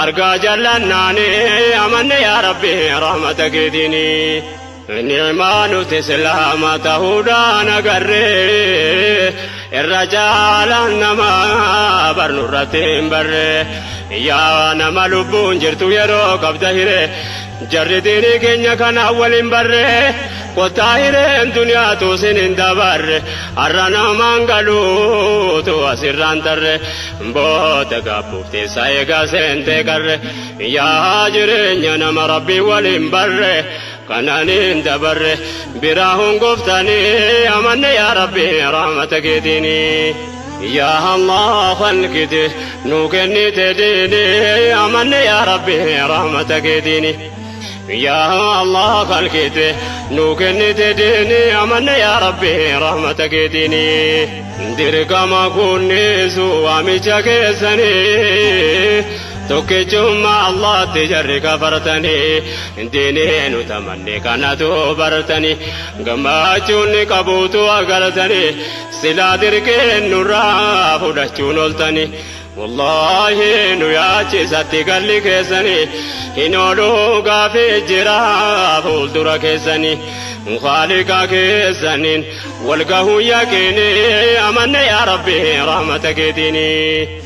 Argaa jallannaani amanne yaa Rabbi rahmata keetiini. Ni'maa nuti islaama ta'uudhaan agarree irra caalaan nama barnurratti hin barre. Yaa nama lubbuun jirtu yeroo qabda hiree jarri diinii keenya kana waliin barre kottaa hireen duniyaatu sin hin dabarre har'a namaan galuutu asirraan tarre booda gaabbuuf teessa eegaa seentee qarre yaa jireenya nama rabbii waliin barre kananiin dabarre biraa hongoftanii amanne yaa rabbi rahmata keetiinii. Yaa Allah khalqite nu kennite diini amanne yaa rabbi rahmata keetiini. Yaa Allah khalqite nu kennite diini amanne yaa rabbi rahmata keetiini. Dirqama kunnisu waamicha keessanii tokkichummaa Allaatti jarri kafartanii diinii nu tamanne kanatu bartanii gammachuun ni qabuutu agartanii silaa dirqeen nurraa fudhachuun oltanii wallaahi nu yaachisatti galli keessanii hin ooluu gaafii jira fuuldura keessanii Khaaliqa keessaniin wal gahuu yaqiinii amanne yaa rabbi rahmata keetiinii.